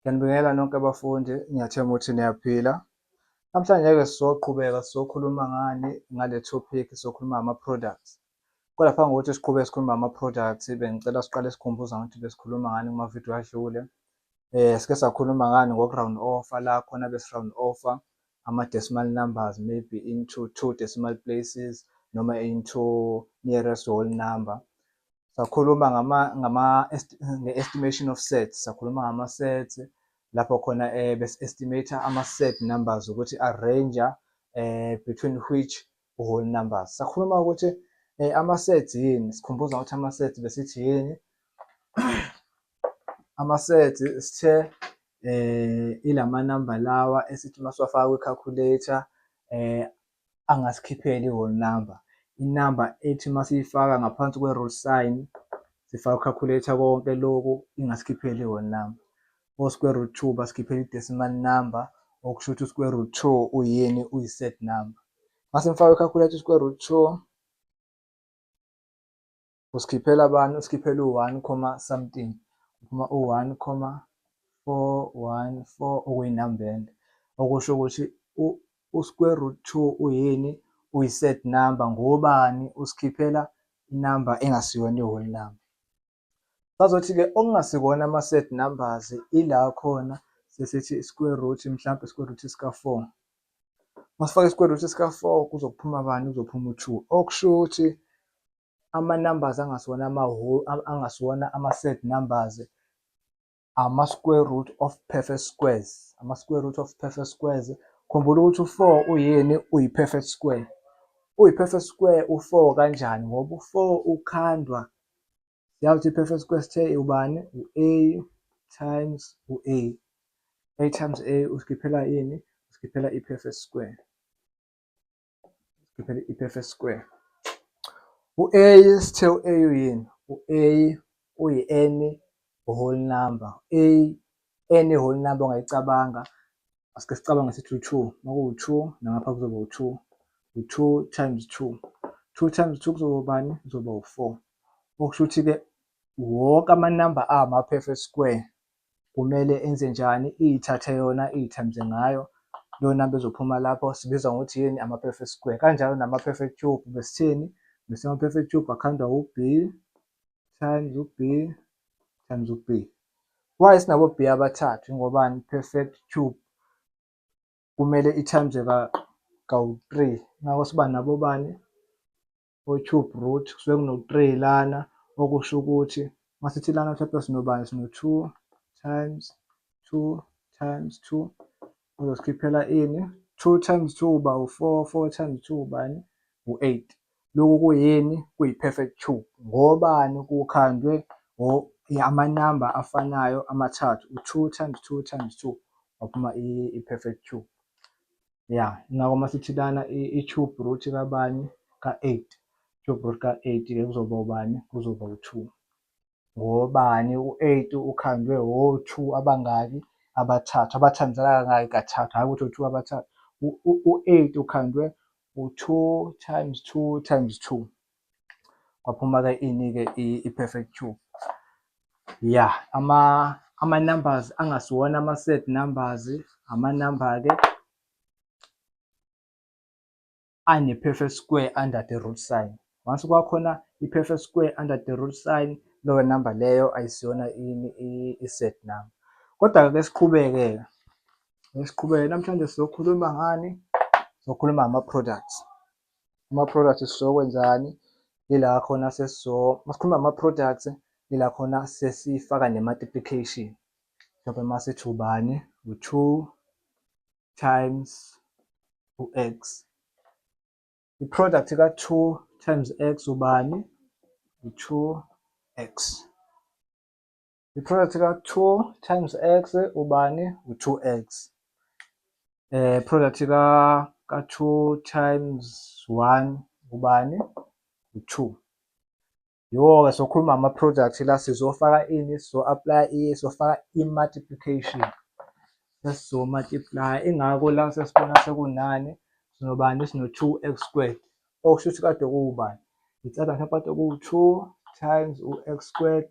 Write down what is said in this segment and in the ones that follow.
Ngiyanibingelela nonke abafundi, ngiyathemba ukuthi niyaphila. Namhlanje-ke sizoqhubeka sizokhuluma ngani ngale topic, sizokhuluma ngama-products. Kodwa phambi kokuthi siqhubeke sikhuluma ngama-products, bengicela siqale sikhumbuza ukuthi besikhuluma ngani kuma-video adlule. Sike sakhuluma ngani ngoku-round off la khona besi-round off-a ama-decimal numbers maybe into two decimal places noma into nearest whole number. Sakhuluma nge-estimation of sets, sakhuluma ngama-sets lapho khona besi-estimate ama-set numbers ukuthi a-range between which whole numbers. Sakhuluma ukuthi ama-sets yini, sikhumbuza ukuthi ama-sets besithi yini. Ama-sets sithe ilama number lawa esithi masiwafaka kwi-calculator angasikhipheli i-whole number. Inamba ethi masiyifaka ngaphansi kwe-root sign, sifaka ku-calculator konke lokhu, ingasikhipheli i-whole number. O-square root two basikhiphela i-decimal number, okusho ukuthi u-square root two uyini? Uyi-surd number. Mase ngifaka i-calculator u-square root two, usikhiphela bani? Usikhiphela u-one comma something, kuphuma u-1,414 okuyinamba ende. Okusho ukuthi u-square root two uyini? Uyi-surd number. Ngobani? Usikhiphela inamba engasiyona i-whole number. Sazothi-ke okungasikona ama-surd numbers ila khona sesithi square root, mhlampe square root sika-four. Masifaka i-square root sika-four kuzophuma bani? Kuzophuma u-two. Okusho ukuthi ama-numbers angasiwona angasiwona ama-surd numbers ama-square root of perfect squares, ama-square root of perfect squares. Khumbula ukuthi u-four uyini? Uyi-perfect square. Uyi-perfect square u-four kanjani? Ngoba u-four ukhandwa, siyazi ukuthi i-perfect square sithe ubani? U-A times u-A. A times A usikhiphela ini? Usikhiphela i-perfect square. Usikhiphela i-perfect square. U-A, sithe u-A uyini? U-A uyi-any whole number. A, any whole number ongayicabanga. Asike sicabange sithi u-two. Uma kuwu-two nangapha kuzoba u-two. U-two times two. Two times two kuzoba ubani? Kuzoba u-four. Okusho ukuthi-ke wonke amanamba ama-perfect square kumele enze njani? Iy'thathe yona iy'times ngayo leyo number ezophuma lapho sibiza ngokuthi yini? Ama-perfect square. Kanjalo nama-perfect cube besithini? Bese ama-perfect cube akhandwa u-B times u-B times u-B. Why sinabo B abathathu? Ingobani? Perfect cube kumele i-times kawu-three. Ngakho siba nabo bani? O-cube root kusuke kuno-three lana, okusho ukuthi masithi lana mhlampe sinobani? Sino-two times two times two kuzosikhiphela ini? Two times two uba u-four, four times two ubani? U-eight. Lokhu kuyini? Kuyi-perfect cube. Ngobani? Kukhandwe amanamba afanayo amathathu, u-two times two times two waphuma i-perfect cube. Ya, ingakho masithi lana i-cube root kabani? Ka-eight. Cube root ka-eight-ke kuzoba ubani? Kuzoba u-two. Ngobani? U-eight ukhandwe o-two abangaki? Abathathu. Abathandana kangaki? Kathathu. Hhayi ukuthi o-two abathathu. U-eight ukhandwe u-two times two times two. Kwaphuma-ke ini-ke? I-perfect cube. Ya, ama-numbers angasiwona ama-surd numbers, amanamba-ke ane-perfect square under the root sign. Once kwakhona i-perfect square under the root sign, leyo number leyo ayisiyona ini? I-surd number. Kodwa-ke siqhubeke-ke, siqhubeke. Namhlanje sizokhuluma ngani? Sizokhuluma ngama-products. Ama-products sizokwenzani? Ila khona masikhuluma ngama-products, ila khona sesifaka ne-multiplication. Mhlawumbe masithi ubani? U-two times u-x. I-product ka-two times x ubani? U-two x. I-product ka-two times x ubani? U-two x. Product ka-two times one ubani? U-two. Yiwo-ke sokhuluma ngama-product la, sizofaka ini? Sizo-apply-a, sizofaka i-multiplication. Sesizo-multiply-a, ingakho la sesibona sekunani? Sinobani? Sino-two x squared. Okusho ukuthi kade kuwubani? It's either mhlampe kade kuwu-two times u-x squared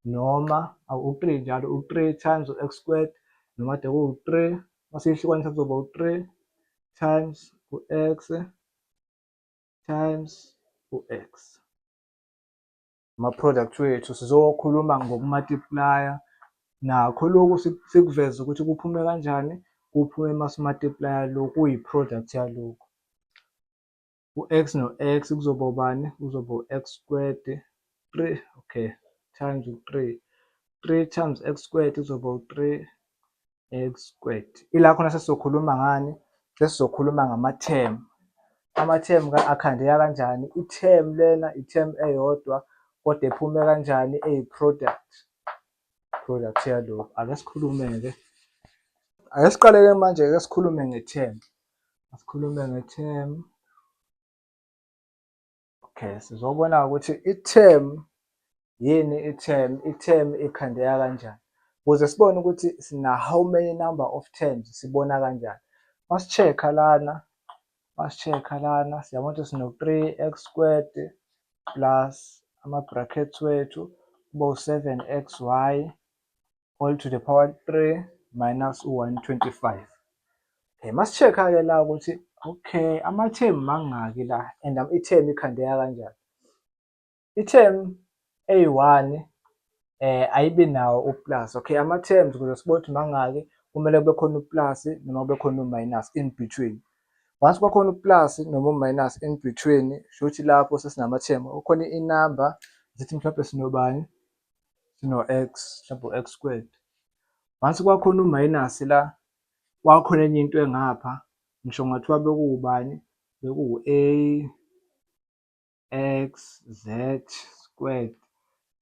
noma u-three njalo, u-three times u-x squared. Noma kade kuwu-three, masiyihlukanisa kuzoba u-three times u-x times u-x. Ama-product wethu sizokhuluma ngoku-multiplya nakho lokhu, sikuveze ukuthi kuphume kanjani, kuphume masi-multiplya lokhu kuyi-product yalokhu. U-x no-x kuzoba ubani? Kuzoba u-x squared, 3, okay, times u-3. 3 times x squared kuzoba u-3 x squared. Ila khona sesizokhuluma ngani? Sesizokhuluma ngama-term. Ama-term akhandeka kanjani? I-term lena i-term eyodwa kodwa ephume kanjani eyi-product, product yalokhu. Ake sikhulume-ke, ake siqale-ke manje-ke sikhulume nge-term. Asikhulume nge-term. Okay, sizobona ukuthi i-term yini, i-term, i-term ikhandeka kanjani. Ukuze sibone ukuthi sina how many number of terms, sibona kanjani? Masi-check-a lana, masi-check-a lana, siyabona ukuthi sino-3 x squared plus ama-brackets wethu kuba u-7 xy all to the power 3 minus u-125. Okay, masi-check-a-ke la ukuthi okay, ama-term mangaki la and i-term ikhandeka kanjani? I-term eyi-one ayibi nawo u-plus. Okay, ama-terms ukuze sibone ukuthi mangaki, kumele kube khona u-plus noma kube khona u-minus in between. Once kwakhona u-plus noma u-minus in between, shuthi lapho sesinama-term. Kukhona i-number, sithi mhlawumbe sinobani? Sino-x, mhlawumbe u-x squared. Once kwakhona u-minus la, kwakhona enye into engapha, ngisho kungathiwa bekuwubani, bekuwu-a x z squared.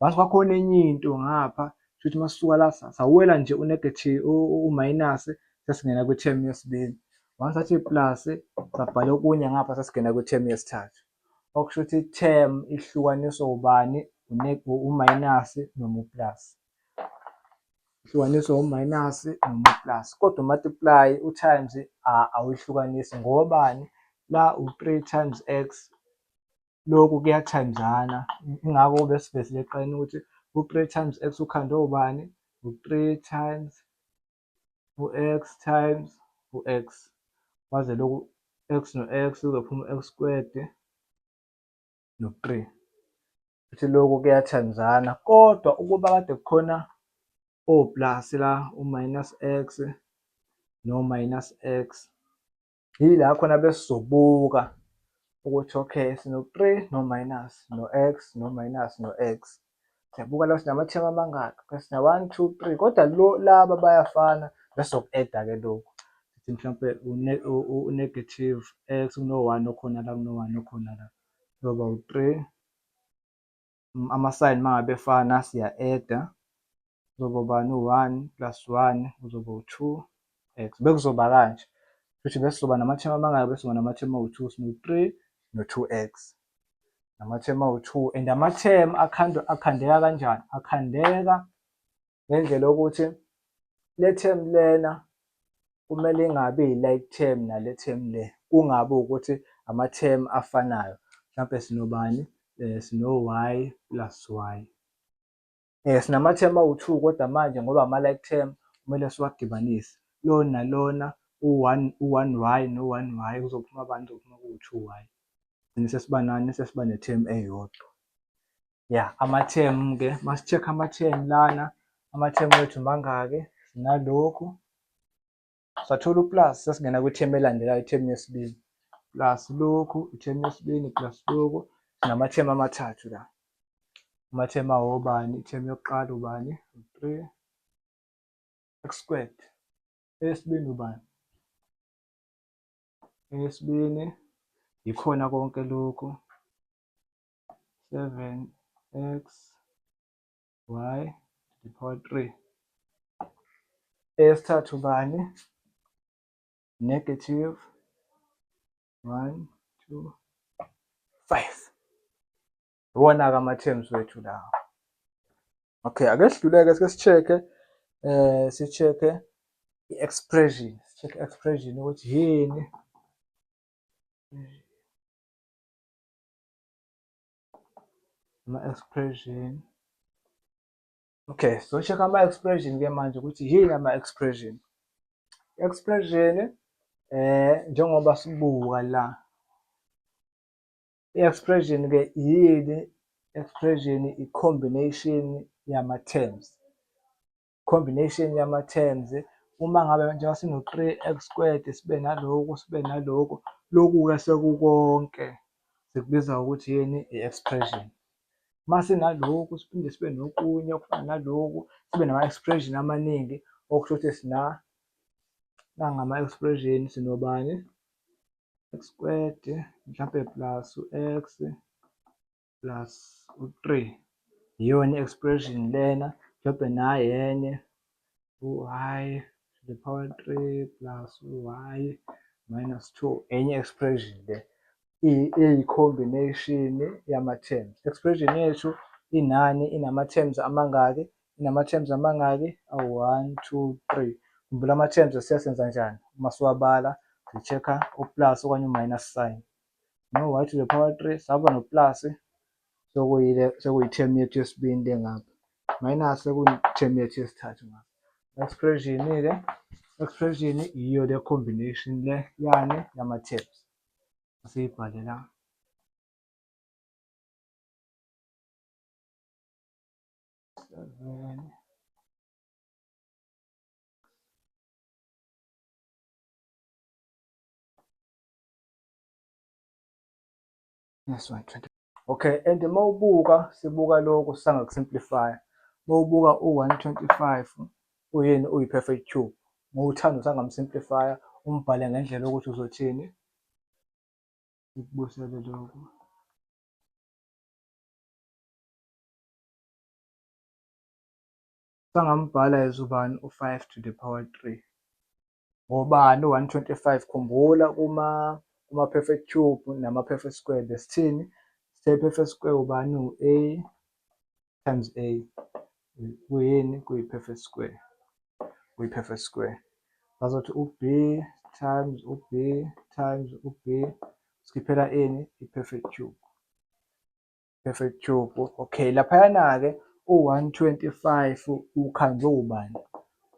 Once kwakhona enye into ngapha, shuthi masisuka la sawela nje u-negative, u-minus, sesingena kwi-term yesibili. Once sathi plus, sabhala okunye ngapha, sesingena kwi-term yesithathu. Okusho ukuthi i-term ihlukaniswa ubani? U-minus noma u-plus. Ihlukaniswa u-minus noma u-plus, kodwa u-multiply, u-times awuyihlukanisi. Ngobani? La u-3 times x, lokhu kuya-times-ana, ingakho besivezile ekuqaleni ukuthi u-3 times x ukhandwe ubani? U-3 times u-x times u-x. Waze lokhu x no-x kuzophuma u-x squared no-3. Futhi lokhu kuya-times-ana, kodwa ukuba kade kukhona o-plus la, u-minus x no-minus x, yila khona besizobuka ukuthi okay, sino-3 no-minus, no-x, no-minus, no-x. Siyabuka la sinama-term amangaki? Sina 1, 2, 3, kodwa lo laba bayafana, besizoku-add-a-ke lokhu. Sithi mhlampe u-negative x, kuno-1 okhona la, kuno-1 okhona la, kuzoba u-3. Ama-sign mangabe efana siya-add-a, kuzoba ubani? U-1 plus 1 kuzoba u-2 x. Bekuzoba kanje, kusho besizoba nama-term amangaki? Besizoba nama-term awu-2, sino-3 no-2 x, nama-term awu-2. And ama-term akhandeka kanjani? Akhandeka ngendlela yokuthi le term lena kumele ingabi i-like term nale term le, kungabi ukuthi ama-term afanayo. Mhlampe sinobani? Sino-y plus y. Sinama-term awu-2, kodwa manje ngoba ama-like term kumele siwadibanise. Lona nalona u-1, u-1 y no-1 y kuzophuma bani? Kuzophuma kuwu-2 y. Gcine sesiba nani? Sesiba ne-term eyodwa. Ya, ama-term-ke, masi-check ama-term lana, ama-term wethu mangaki? Sinalokhu. Sathola u-plus, sesingena kwi-term elandelayo, i-term yesibili. Plus lokhu, i-term yesibili plus lokhu, sinama-term amathathu la. Ama-term awobani? I-term yokuqala ubani? U-3 x squared. Eyesibili ubani? Eyesibili yikhona konke lokhu, 7 x y to the power 3. Eyesithathu ubani? Negative 1 2 5. Iwona-ke ama-terms wethu lawo. Okay, ake sidluleke, sike si-check-e, si-check-e i-expression, si-check i-expression ukuthi yini. Ama-expression. Okay, so check ama-expression ke manje ukuthi yini ama-expression. Expression njengoba sibuka la, i-expression ke yini? Expression i-combination yama-terms. Combination yama-terms uma ngabe njengoba sino-3x squared sibe naloku sibe naloku, loku-ke sekukonke sikubiza ukuthi yini? I-expression. Uma sinaloku siphinde sibe nokunye okufana naloku, sibe nama-expression amaningi okusho ukuthi sina nangama-expression sinobani? X squared mhlampe plus u-x plus u-3, iyona i-expression lena. Mhlawumbe nayi enye, u-y to the power 3 plus u-y minus 2, enye expression le iyi-combination yama-terms. Expression yethu inani, inama-terms amangaki? Inama-terms amangaki? Awu-1, 2, 3. Khumbula ama-terms siyasenza njani uma siwabala? Si-check-a u-plus okanye u-minus sign. No-y to the power 3 saba no-plus, sekuyile sekuyi-term yethu yesibili le ngapha, minus sekuyi-term yethu yesithathu ngapha. Expression-ke, expression yiyo le combination le yani yama-terms. Asiyibhale la. 7. Yes, 120. Okay, and uma ubuka, sibuka lokhu sangaku-simplify. Uma ubuka u-125 uyini? Uyi-perfect cube. Uma uthanda usangamsimplifya umbhale ngendlela yokuthi uzothini. Sikubuyisele lokhu. Sangambhala as ubani? U-5 to the power 3. Ngobani u-125? Khumbula kuma-perfect cube nama-perfect square besithini? Sithe perfect square ubani? U-A times A. Kuyini? Kuyi-perfect square. Kuyi-perfect square. Bazothi u-B times u-B times u-B sikhiphela ini? I-perfect cube. Perfect cube. Okay, laphayana-ke u-125 ukhandwe ubani?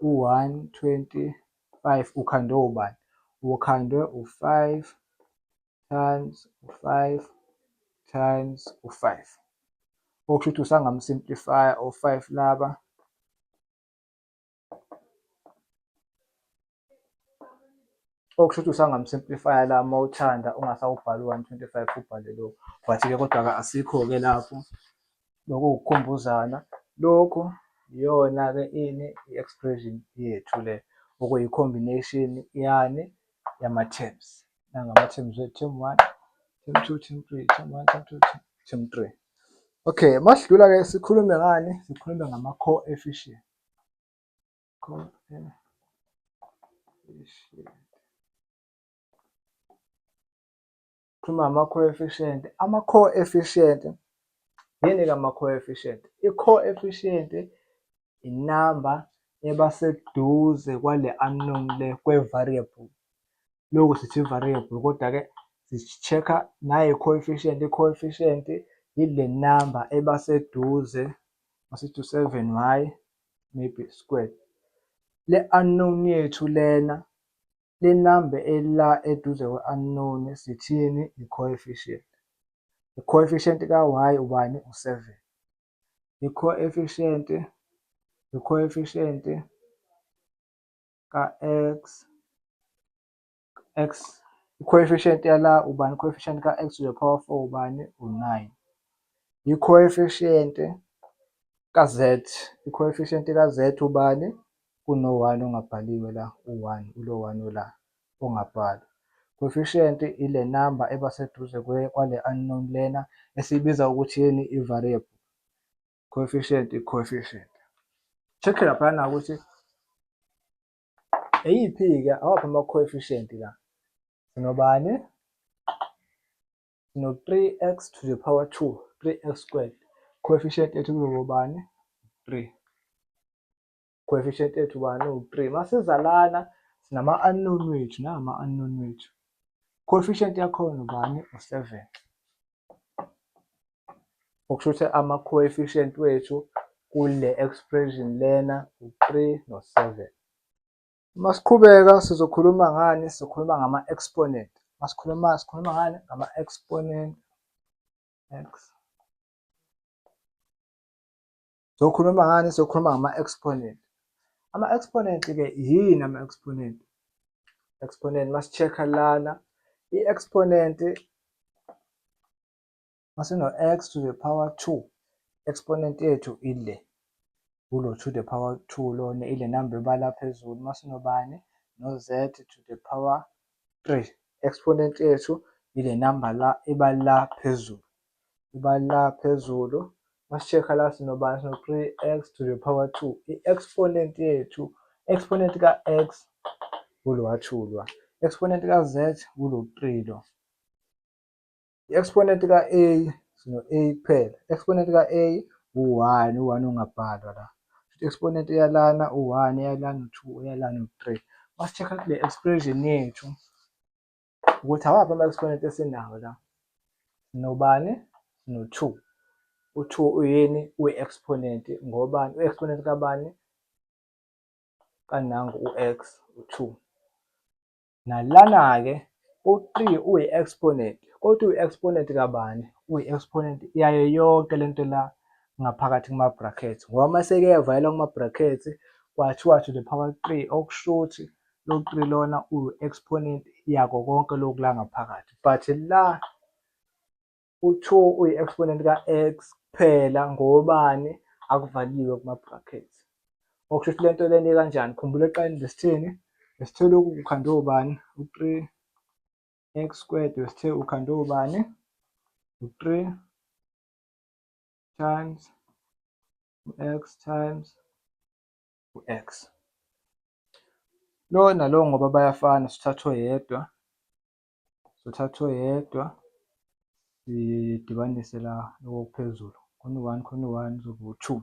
U-125 ukhandwe ubani? Ukhandwe u-5 times u-5 times u-5. Okusho ukuthi usangamsimplifya o-5 laba. Okusho ukuthi usangamsimplifya la uma uthanda, ungasawubhali u-125 ubhale lokhu. But-ke kodwa-ke asikho-ke lapho, lokhu ukukhumbuzana. Lokhu iyona-ke ini i-expression yethu le, okuyi-combination yani yama-terms. Nangama-terms wethu, term 1, term 2, term 3, term 1, term 2, term 3. Okay, masidlula-ke sikhulume ngani? Sikhulume ngama-coefficient. Coefficient. Khuluma ngama-coefficient. Ama-coefficient, yini-ke ama-coefficient? I-coefficient inamba eba seduze kwale unknown le kwe-variable. Lokhu sithi i-variable kodwa-ke si-check-a nayi i-coefficient. I-coefficient ile number eba seduze, masithi u-7 y maybe squared. Le unknown yethu lena, le number ela eduze kwe-unknown sithini? I-coefficient. I-coefficient ka-y ubani? U-7. I-coefficient ka-x, x, i-coefficient yala ubani? Coefficient ka-x to the power 4 ubani? U-9. I-coefficient ka-z, i-coefficient ka-z ubani? Kuno-1 ongabhaliwe la, u-1, ulo 1 ola ongabhalwa. Coefficient ile number eba seduze kwale unknown lena esiyibiza ukuthi yini? I-variable. Coefficient, i-coefficient. Check laphana ukuthi eyiphi-ke, awaphi ama-coefficient la. Sinobani? Sino-3x to the power 2, 3x squared. Coefficient yethu kuzoba ubani? 3. Coefficient yethu ubani? U-3. Masiza lana sinama-unknown wethu, nangama-unknown wethu. Coefficient yakhona ubani? U-7. Okusho ukuthi ama-coefficient wethu Kule expression lena u-3 no-7. Uma siqhubeka sizokhuluma ngani? Sizokhuluma ngama-exponent. Uma sikhuluma sikhuluma ngani? Ngama-exponent x. Sokhuluma ngani? Sokhuluma ngama-exponent. Ama-exponent-ke yini ama-exponent? Exponent masi-check-a lana i-exponent masino-x to the power 2 exponent yethu ile kulo to the power 2 lona ile number ebala phezulu masinobani no-z to the power 3 exponent yethu ile number la ebala phezulu ibala phezulu masi-check-a la sinobani sino-3x to the power 2 i-exponent yethu exponent ka-x kulo 2 lwa exponent ka-z kulo 3 lo. I-exponent ka-a sino-a kuphela. Exponent ka-a u-1, u-1 ungabhalwa la. Exponent yalana u-1, eyalana u-2, eyalana u-3. Masi-check-a kule expression yethu ukuthi awaphi ama-exponent esinawo la. Sinobani? Sino-2. U-2 uyini? Uyi-exponent ngobani? U-exponent kabani? Kanangu u-x, u-2. Nalana-ke u-3 uyi-exponent, kodwa uyi-exponent kabani? Uyi-exponent yayo yonke lento la ngaphakathi kuma-brackets, ngoba uma seke yavalelwa kuma-brackets kwathiwa to the power 3, okusho ukuthi lo 3 lona uyi-exponent yako konke lokhu la ngaphakathi. But la u-2 uyi-exponent ka-x kuphela ngobani? Akuvaliwe kuma-brackets. Okusho ukuthi lento lena ikanjani? Khumbula ekuqaleni besitheni? Besithe lokhu kukhandwe ubani? U-3 x squared besithe ukhandwe ubani? U-3 times u-x times u-x. Lo nalo ngoba bayafana sithatha oyedwa, sithatha oyedwa sidibanise la lokhu okuphezulu, khona u-one khona u-one kuzoba u-two.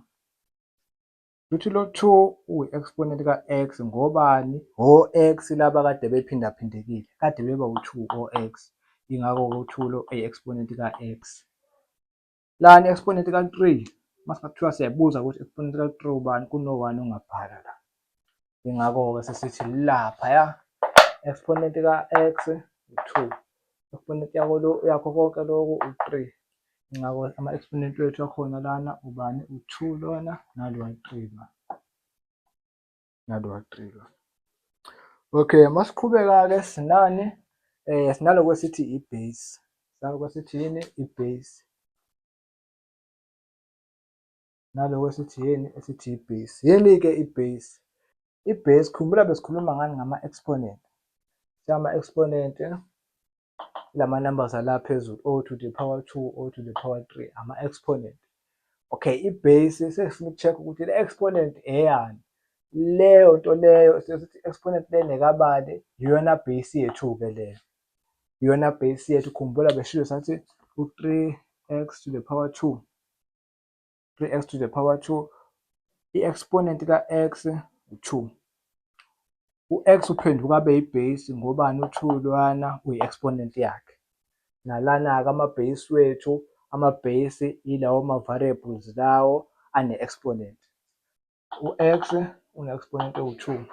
Futhi lo 2 uyi-exponent ka-x ngobani? O-x laba kade bephindaphindekile, kade beba u-2 o-x. Yingakho-ke u-2 lo eyi-exponent ka-x. Lana i-exponent ka-3, uma singathiwa siyabuza ukuthi exponent ka-3 ubani, kuno-1 ongabhala la. Yingakho-ke sesithi laphaya exponent ka-x u-2, exponent yako yakho konke lokhu u-3. Ingakho ama-exponent wethu akhona lana ubani? U-2 lona nalowa 3 lo. Nalowa 3 lo. Okay, masiqhubeka-ke sinani? Sinalokhu esithi i-base. Sinalokhu esithi yini? I-base. Nalokhu esithi yini? Esithi i-base. Yini-ke i-base? I-base, khumbula besikhuluma ngani? Ngama-exponent. Ama-exponent lama numbers ala phezulu, o to the power 2, o to the power 3, ama-exponent. Okay, i-base sesifuna uku-check ukuthi le exponent eyani. Leyo nto leyo sithi exponent lena ekabani, iyona base yethu-ke leyo. Iyona base yethu, khumbula beshilo sathi u-3x to the power 2, 3x to the power 2, i-exponent ka-x u-2. U-x uphenduka abe i-base ngobani? U-2 lwana uyi-exponent yakhe. Nalana-ke ama-base wethu, ama-base yilawo ma-variables lawo ane-exponent. U-x une-exponent ewu-2.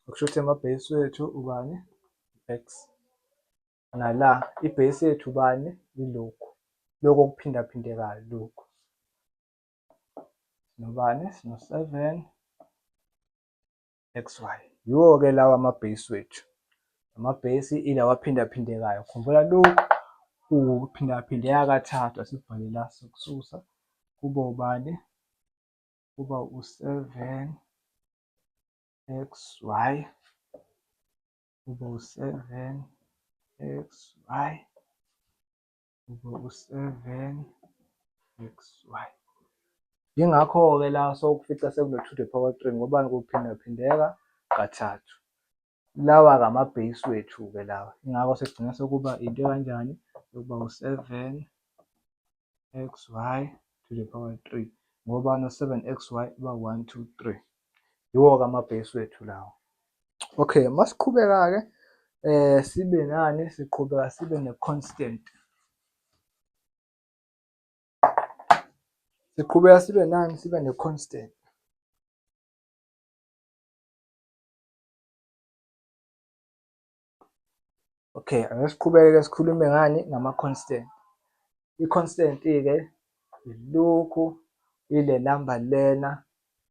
Okusho ukuthi ama-base wethu ubani? U-x. Nala i-base yethu ubani? Yilokhu. Lokhu okuphindaphindekayo lokhu. Sinobani? Sino-7 xy. Yiwo-ke lawa ama-base wethu. Ama-base ilawa aphindaphindekayo. Khumbula lokhu kuphindaphindeka kathathu. Asikubhale la sokususa kuba ubani? Kuba u-7 xy, kuba u-7 xy, kuba u-7 xy. Yingakho-ke la sokufica sekuno 2 to the power 3 ngoba kuphindaphindeka kathathu. Lawa-ke ama-base wethu-ke lawa. Yingakho sekugcina sekuba into ekanjani? Yokuba u-7 xy to the power 3 ngoba no-7 xy uba 1 2 3. Yiwo-ke ama-base wethu lawa. Okay, masiqhubeka-ke sibe nani? Siqhubeka sibe ne-constant. Siqhubeka sibe nani? Sibe ne-constant. Okay, ake siqhubeke sikhulume ngani? Ngama-constant. I-constant-ke ilokhu ile number lena,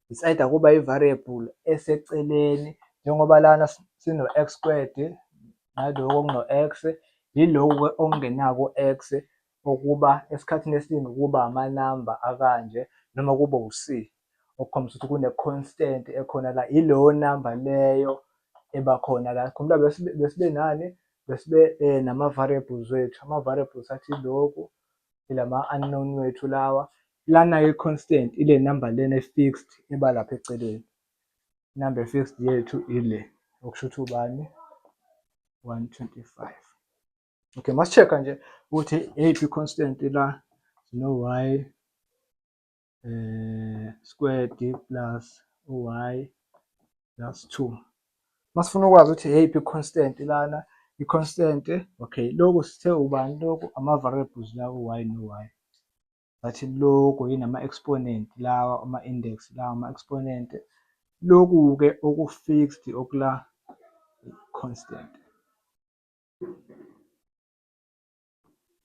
it's either kuba i-variable eseceleni njengoba lana sino-x squared naloko okuno-x, yilokhu-ke okungenako u-x okuba esikhathini esiningi kuba amanamba akanje noma kube u-c okukhombisa ukuthi kune-constant ekhona la, ileyo number leyo eba khona la. Khumbula besibe nani? Besibe nama-variables wethu, ama-variables athi lokhu, ilama-unknown wethu lawa. Lana-ke i-constant ile number lena e-fixed eba lapha eceleni. Inamba e-fixed yethu ile, okusho ukuthi ubani? 125. Okay, masi-check-a nje ukuthi eyiphi i-constant la, sino-y squared plus u-y plus 2. Masifuna ukwazi ukuthi eyiphi i-constant lana, i-constant, okay, lokhu sithe ubani lokhu? Ama-variables la u-y no-y. Sathi lokhu yini ama-exponent lawa, ama-index lawa ama-exponent. Lokhu-ke oku-fixed okula constant.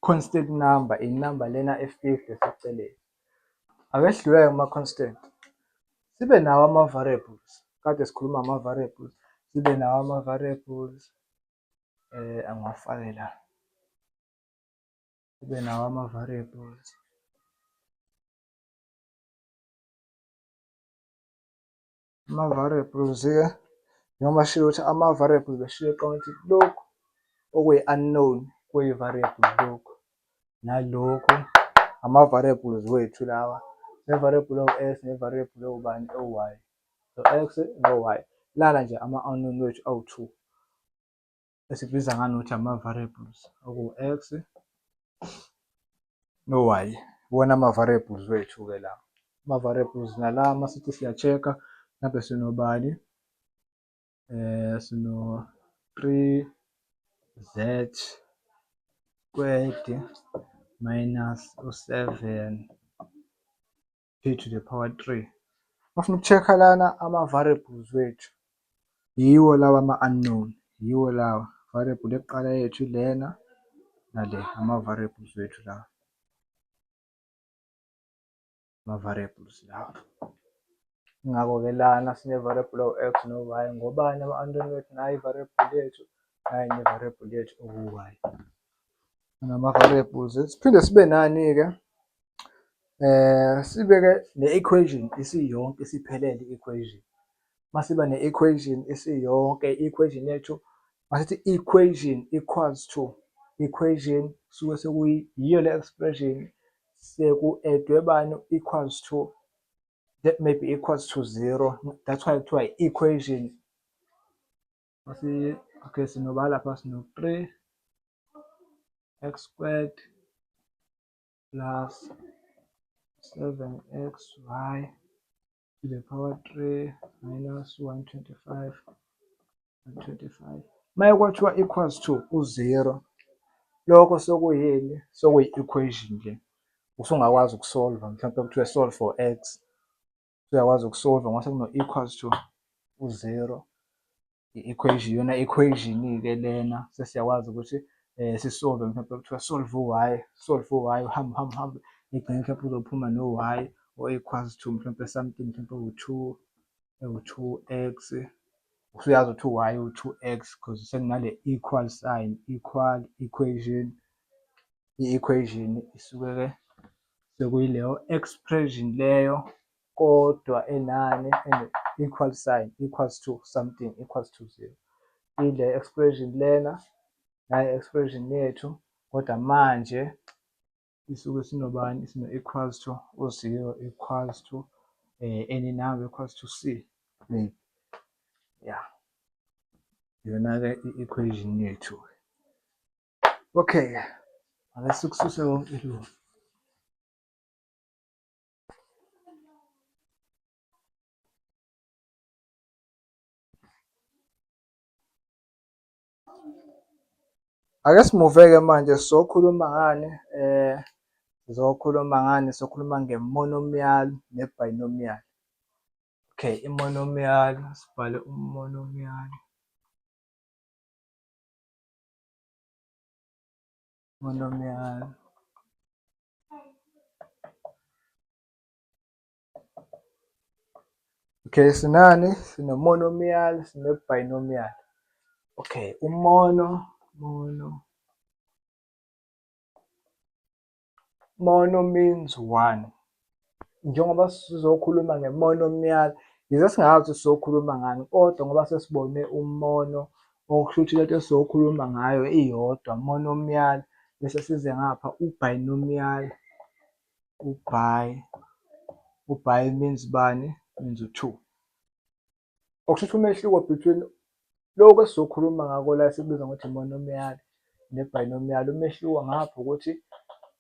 Constant number inamba lena e-fixed eseceleni. Ake sidlule kuma-constant. Sibe nawo ama-variables. Kade sikhuluma ngama-variables, sibe nawo ama-variables angiwafake la. Sibe nawo ama-variables. Ama-variables-ke njengoba sishilo ukuthi ama-variables besishilo ekuqaleni ukuthi lokhu okuyi-unknown kuyi-variable lokhu nalokhu ama-variables wethu lawa. Ne-variable ewu-x ne-variable ewubani ewu-y. So x no-y. Lana nje ama-unknown wethu awu-two esikubiza ngani ukuthi ama-variables okuwu-x no-y. Iwona ama-variables wethu-ke lawa. Ama-variables nala masithi siya-check-a mhlampe sinobani? Sino 3z squared minus u-7 p to the power 3. Bafuna uku-check-a lana ama-variables wethu. Yiwo lawa ama-unknown, yiwo lawa. Variable yokuqala yethu lena nale, ama-variables wethu lawa. Ama-variables lawa. Ingakho-ke lana sine-variable ewu-x no-y ngobani ama-unknown wethu? Nayi i-variable yethu, nayi ne-variable yethu okuwu-y. Nama-variables. Siphinde sibe nani-ke? Sibeke ne-equation isiyonke isiphelele i-equation. Masiba ne-equation isiyonke i-equation yethu masithi equation equals to equation kusuke sekuyiyo le expression seku-edwe bani equals to that may be equals to zero. That's why kuthiwa i-equation. Masi okay sinoba lapha sino 3 x squared plus 7xy to the power 3 minus 125 125 maye kwathiwa equals to u-0, lokho sokuyini? Sokuyi-equation nje, usungakwazi ukusolva mhlawumpe kuthiwe solve for x, usuyakwazi ukusolva ngoba sekuno-equals to u-0. I-equation iyona equation-ke lena sesiyakwazi ukuthi sisolve mhlawumpe kuthiwa solve u-y, solve u-y uhambe uhambe uhambe egcine mhlawumpe uzophuma no-y o-equals to mhlawumpe something mhlawumpe u-two ewu-two x. Usuyazi ukuthi u-y u-two x because sekunale equal sign, equal equation. I-equation isuke-ke sekuyileyo expression leyo kodwa enani ene-equal sign equals to something equals to zero. Ile expression lena nayi expression yethu kodwa manje isuke sinobani? Sino equals to u-zero equals to any number equals to c maybe. Yeah, iyona-ke i-equation yethu. Okay, ake sikususe konke lokhu. Ake simuve-ke manje sizokhuluma ngani? Sizokhuluma ngani? Sizokhuluma nge-monomial ne-binomial. Okay, i-monomial, sibhale u-monomial. Monomial. Okay, sinani? Sine-monomial, sine-binomial. Okay, umono, mono. Mono means one. Njengoba sizokhuluma nge-monomial, yize singazi ukuthi sizokhuluma ngani, kodwa ngoba sesibone umono, okusho ukuthi lento esizokhuluma ngayo iyodwa, monomial, bese size ngapha u-binomial, u-bi, u-bi means bani? Means u-two. Okusho ukuthi umehluko between lokhu esizokhuluma ngako la esikubiza ngokuthi i-monomial ne-binomial, umehluko ngapha ukuthi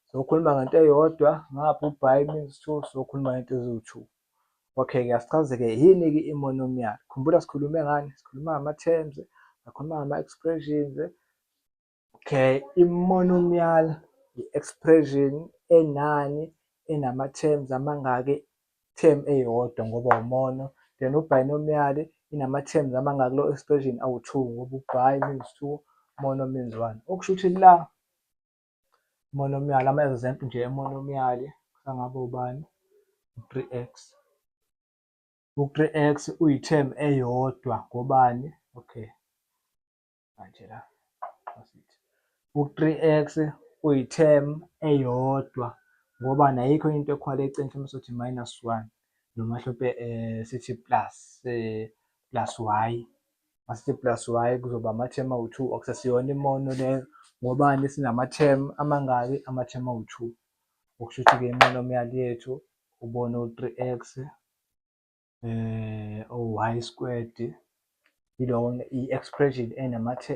sizokhuluma ngento eyodwa, ngapha u-bi means two, sizokhuluma ngento eziwu-two. Okay-ke asichaze-ke yini-ke i-monomial. Khumbula sikhulume ngani? Sikhuluma ngama-terms, sakhuluma ngama-expressions. Okay, i-monomial i-expression enani enama-terms amangaki, term eyodwa ngoba umono. Then u-binomial inama-terms amangaki kulo expression awu-two ngoba u-bi means two, mono means one. Okusho ukuthi la monomial, ama-example nje e-monomial kusangaba ubani? U-three x. U-three x uyi-term eyodwa ngobani? Okay. Manje la masithi u-3x uyi-term eyodwa ngoba nayikho into ekhwala eceleni mhlawumbe sothi minus 1 noma mhlawumbe sithi plus plus y. Masithi plus y kuzoba ama-term awu-2 akusesiyona imono leyo ngobani sinama-term amangaki? Ama-term awu-2. Okusho ukuthi-ke i-monomial yethu ubone u-3x o-y squared yilona i-expression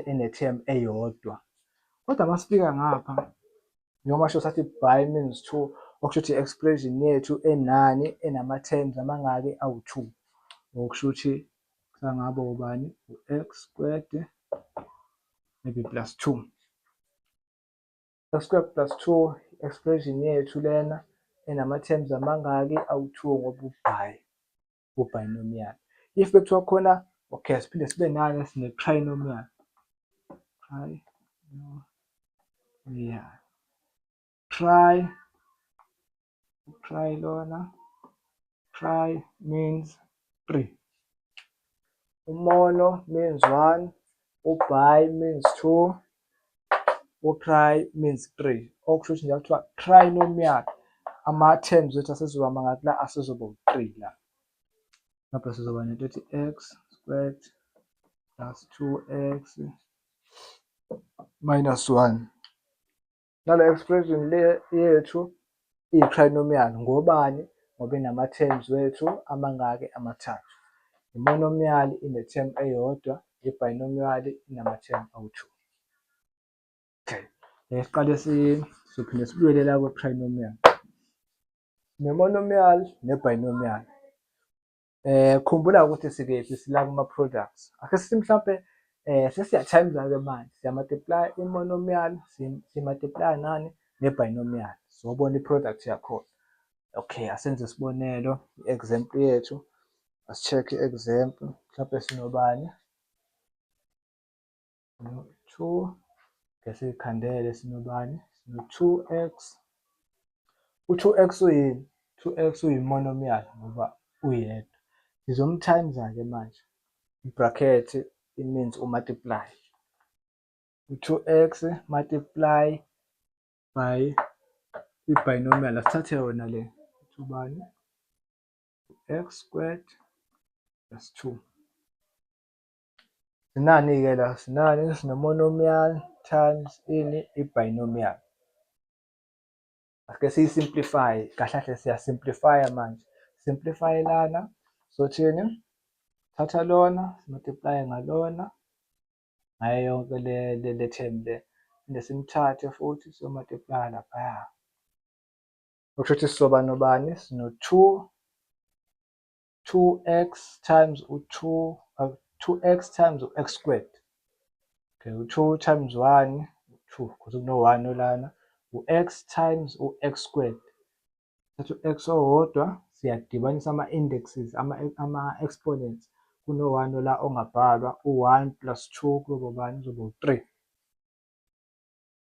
ene-term eyodwa. Kodwa uma sifika ngapha njengoba sho sathi by means two, okusho ukuthi i-expression yethu enani enama-terms amangaki awu-two. Okusho ukuthi kusangaba ubani? U-x squared maybe plus two. X squared plus 2 expression yethu lena enama-terms amangaki awu-2 ngoba u-bi u-binomial. If bekuthiwa khona okay siphinde sibe nani sine-trinomial. Trinomial. Tri tri lona tri means 3. Umono means 1, ubi means 2, u-tri means 3. Okusho ukuthi nje kuthiwa trinomial ama-terms wethu asezoba mangaki la asezoba u-3 la. Lapha sizoba nento ethi x squared plus 2x minus 1. Nale expression le yethu iyi-trinomial ngobani? Ngoba inama-terms wethu amangaki? Amathathu. I-monomial ine-term eyodwa, i-binomial inama-term awu-two. Okay, siqale sizophinde sibuyele la kwi-trinomial. Ne-monomial ne-binomial. Khumbula ukuthi sikephi sila kuma-products. Ake sithi mhlampe sesiya-times-a-ke manje, siya-multiply i-monomial, si-multiply nani ne-binomial, sizobona i-product yakhona. Okay, asenze isibonelo, i-example yethu, asi-check-e i-example, mhlampe sinobani? Sino-two, ake siyikhandele sinobani? Sino-two x. U-two x uyini? Two x uyi-monomial ngoba uyedwa. Sizom-times-a-ke manje, i-bracket it means u-multiply. U-two x multiply by i-binomial, asithathe yona le, ubani? U-x squared plus 2. Sinani-ke la? Sinani? Sine-monomial times ini? I-binomial. Ake siyi-simplify, kahle kahle siya-simplify-a manje. Simplify lana, sothini? Thatha lona, si-multiply ngalona, ngayo yonke le term le. Phinde simthathe futhi siyo-multiply laphaya. Okusho ukuthi sizoba nobani? Sino-two, 2x times u-2, 2x times u-x squared. Okay, u-2 times 1, 2, because kuno-1 olana. U-x times u-x squared. Thatha u-x owodwa, siyadibanisa ama-indexes, ama-exponents. Kuno-one la ongabhalwa, u-one plus two kuyoba ubani? Kuzoba u-three.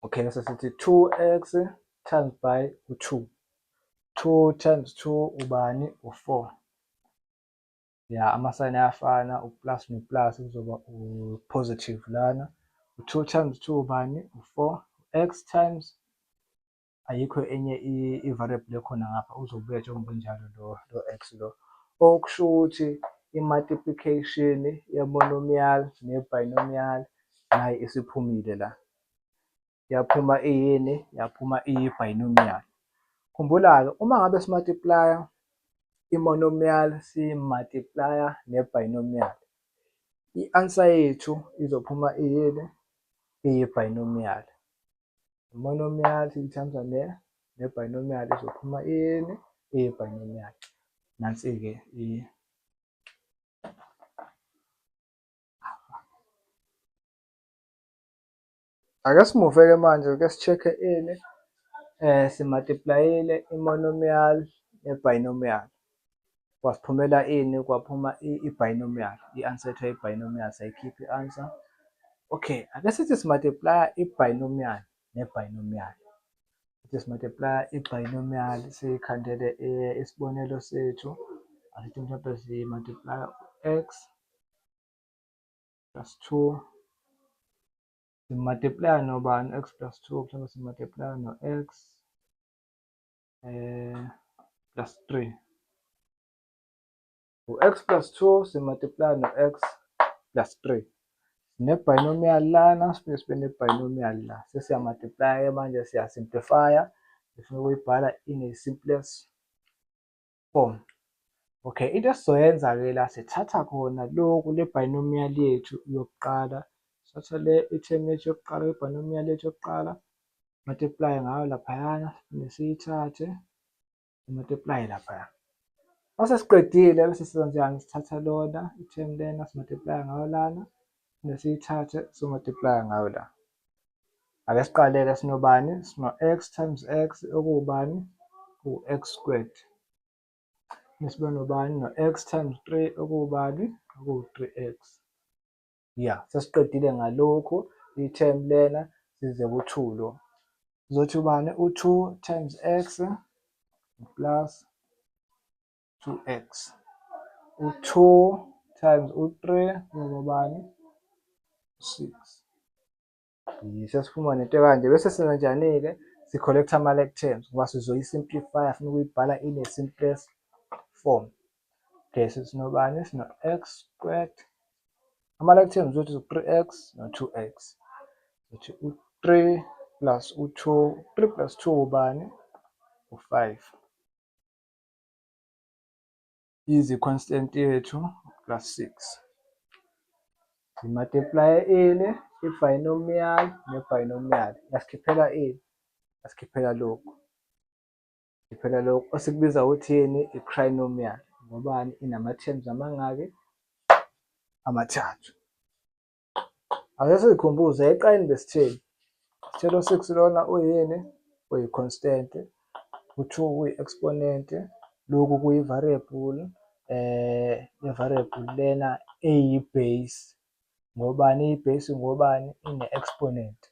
Okay, bese sithi 2x times by u-2. 2 times 2 ubani? U-4. Ya, amasayini ayafana, u-plus no-plus kuzoba u-positive lana. U-2 times 2 ubani? U-4. X times, ayikho enye i-variable ekhona ngapha, uzobuya njengoba unjalo lo x lo. Okusho ukuthi i-multiplication ye-monomial ne-binomial nayo isiphumile la. Yaphuma iyini? Yaphuma iyi-binomial. Khumbula-ke uma ngabe si-multiply-a i-monomial siyi-multiply-a ne-binomial, i-answer yethu izophuma iyini? Iyi-binomial. I-monomial siyi-times ne-binomial izophuma iyini? Iyi-binomial. Nansi-ke. Ake simuve-ke manje, ake si-check-e ini, si-multiply-ile i-monomial ne-binomial. Kwasiphumela ini? Kwaphuma i-binomial. I-answer yethu yayi-binomial, sayikhipha i-answer. Okay, ake sithi si-multiply-a i-binomial ne-binomial. Sithi si-multiply-a i-binomial, siyikhandele isibonelo sethu. Asithi mhlampe si-multiply-a u-x plus 2, si-multiply-a nobani u-x plus 2? Mhlawumbe si-multiply-a no-x plus 3. U-x plus 2 si-multiply-a no-x plus 3. Sine-binomial lana, siphinde sibe ne-binomial la. Sesiya-multiply-a manje, siya-simplify-a. Sifuna ukuyibhala in a simplest form. Okay, into esizoyenza-ke la, sithatha khona lokhu, le binomial yethu yokuqala, sithatha le i-term yethu yokuqala, i-binomial yethu yokuqala, multiply ngayo laphayana, siphinde siyithathe multiply laphaya. Mase siqedile bese senza njani? Sithatha lona i-term lena, si-multiply ngayo lana, siphinde siyithathe si-multiply ngayo la. Ake siqale-ke, sinobani? Sino-x times x, okuwubani? Ku-x squared. Sibe nobani? No-x times 3, okuwubani? Okuwu-3x. Ya, sesiqedile ngalokhu, i-term lena, size ku-2 lo. Sizothi ubani? U-2 times x plus 2x. U-2 times u-3 kuzoba bani? 6. Sesiphuma nento ekanje, bese senza njani-ke? Si-collect ama-like terms ngoba sizoyi-simplify, funa ukuyibhala in a simplest form. Okay, sinobani? Sino-x squared. Ama-like terms wethu 3x no-2x. Sithi u-3 plus u-2, 3 plus 2 ubani? U-5. Easy, constant yethu plus 6. Si-multiply ini? I-binomial ne-binomial. Yasikhiphela ini? Yasikhiphela lokhu. Sikhiphela lokhu osikubiza ukuthi yini? I-trinomial. Ngobani? Inama-terms amangaki? Amathathu. Ake sizikhumbuze, eqaleni besitheni? Sithe lo 6 lona uyini? Uyi-constant. U-2 uyi-exponent. Lokhu kuyi-variable, le-variable lena eyi-base. Ngobani iyi-base? Ngobani? Ine-exponent.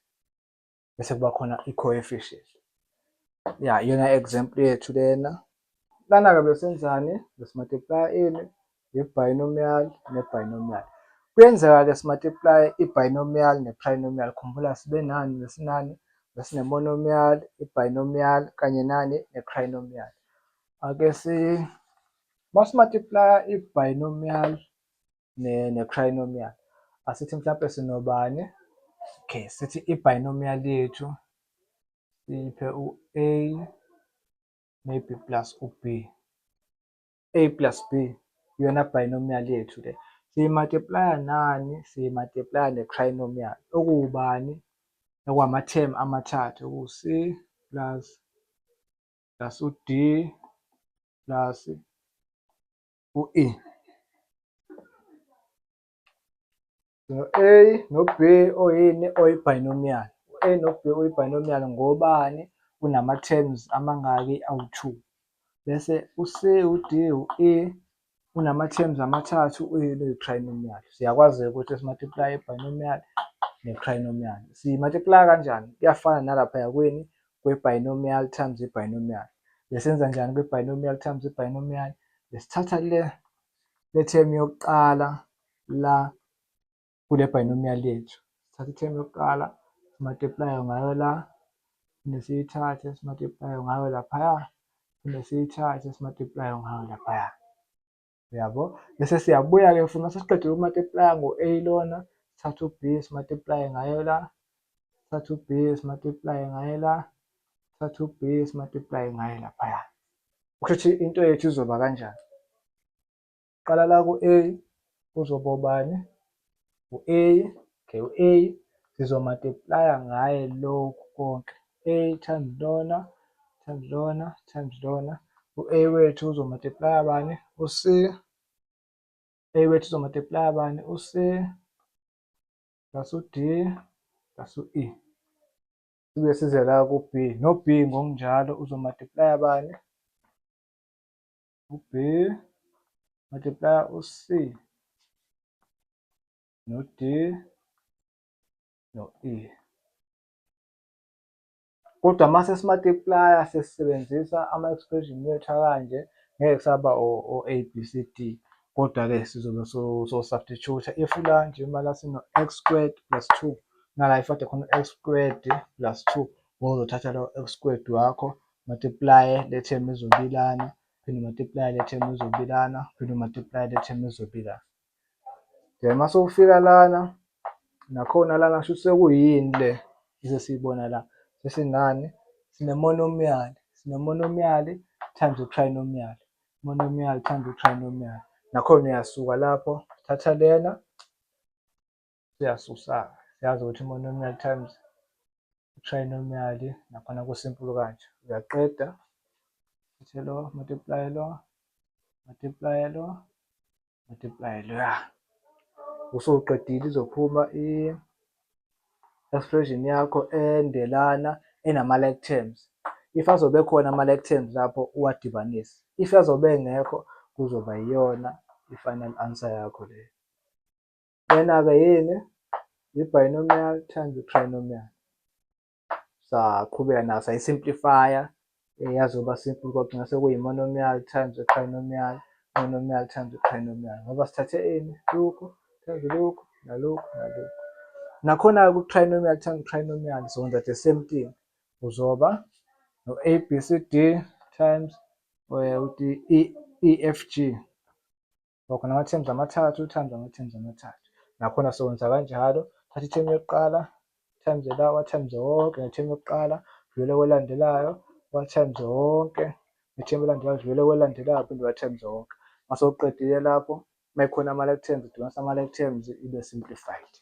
Bese kuba khona i-coefficient. Ya, iyona example yethu lena. Lana-ke besenzani? Besi-multiply ini? I-binomial ne-binomial. Kuyenzeka-ke si-multiply i-binomial ne-trinomial. Khumbula sibe nani? Besinani? Besine-monomial, i-binomial kanye nani? Ne-trinomial. Ake si masi-multiply i-binomial ne-trinomial. Asithi mhlampe sinobani? Okay, sithi i-binomial yethu siyiphe u-A maybe plus u-B. A plus B iyona binomial yethu le. Siyi-multiply-a nani? Siyi-multiply-a ne-trinomial. Okuwubani? Okwama-term amathathu, okuwu-C plus u-D plus u-E. No-A no-B oyini? Oyi-binomial. U-A no-B oyi-binomial ngobani? Unama-terms amangaki? Awu-two. Bese u-C, u-D, u-E unama-terms amathathu, uyini? Uyi-trinomial. Siyakwazi-ke ukuthi si-multiply-e i-binomial ne-trinomial. Siyi-multiply-a kanjani? Kuyafana nalaphaya kwini? Kwe-binomial times i-binomial. Besenza njani kwi-binomial times i-binomial? Besithatha le term yokuqala la kule binomial yethu. Sithatha i-term yokuqala si-multiply-e ngayo la, phinde siyithathe si-multiply-e ngayo laphaya, phinde siyithathe si-multiply-e ngayo laphaya. Uyabo? Bese siyabuya-ke futhi mase siqedile uku-multiply-a ngo-A lona, sithathe u-B si-multiply-e ngayo la, sithathe u-B si-multiply-e ngayo la, sithathe u-B si-multiply-e ngayo laphaya. Kusho ukuthi into yethu izoba kanjani? Qala la ku-A, kuzoba ubani? U-A, okay, u-A sizo-multiply-a ngaye lokhu konke. A times lona, times lona, times lona. U-A wethu uzo-multiply-a bani? U-C. A wethu uzo-multiply-a bani? U-C plus u-D plus u-E. Sibuye size la ku-B, no-B ngokunjalo uzo-multiply-a bani? U-B multiply u-C no-D no-E. Kodwa mase si-multiply-a sesisebenzisa ama-expression wethu akanje, ngeke kusaba o-A, B, C, D, kodwa-ke sizobe so-substitute-a. If la njengoba la sino-x squared plus two, nala if kade khona u-x squared plus two, bowuzothatha lo x squared wakho, multiply-e le term izobe ilana, phinde u-multiply-e le term izobe ilana, phinde u-multiply-e le term izobe ilana. Then mase ufika lana, nakhona lana kushuthi sekuyini le esesiyibona la? Sesinani? Sine-monomial, sine-monomial times i-trinomial, monomial times i-trinomial. Nakhona uyasuka lapho, thatha lena, siyasusa-ke. Siyazi ukuthi i-monomial times i-trinomial nakhona ku-simple kanje. Uyaqeda, uthathe lo, multiply lo, multiply lo, multiply lo, ya. Usuqedile, izophuma i-expression yakho endelana enama-like terms. If azobe ekhona ama-like terms lapho, uwadibanise. If azobe engekho, kuzoba iyona i-final answer yakho leyo. Lena-ke yini? I-binomial times i-trinomial. Saqhubeka nayo sayi-simplify-a, yazoba simple, kwagcina sekuyi-monomial times i-trinomial, monomial times i-trinomial, ngoba sithathe ini? Lokhu times lokhu, nalokhu, nalokhu. Nakhona-ke ku-trinomial times trinomial sizokwenza the same thing. Uzoba no-A, B, C, D times uthi E, E, F, G. Khona ama-terms amathathu times ama-terms amathathu. Nakhona sokwenza kanjalo, thatha i-term yokuqala times lawa, times wonke nge-term yokuqala, dlulele kwelandelayo, wa-times wonke nge-term elandelayo, dlulele kwelandelayo, phinde wa-times wonke. Mase uqedile lapho, uma kukhona ama-like terms, udibanisa ama-like terms ibe simplified.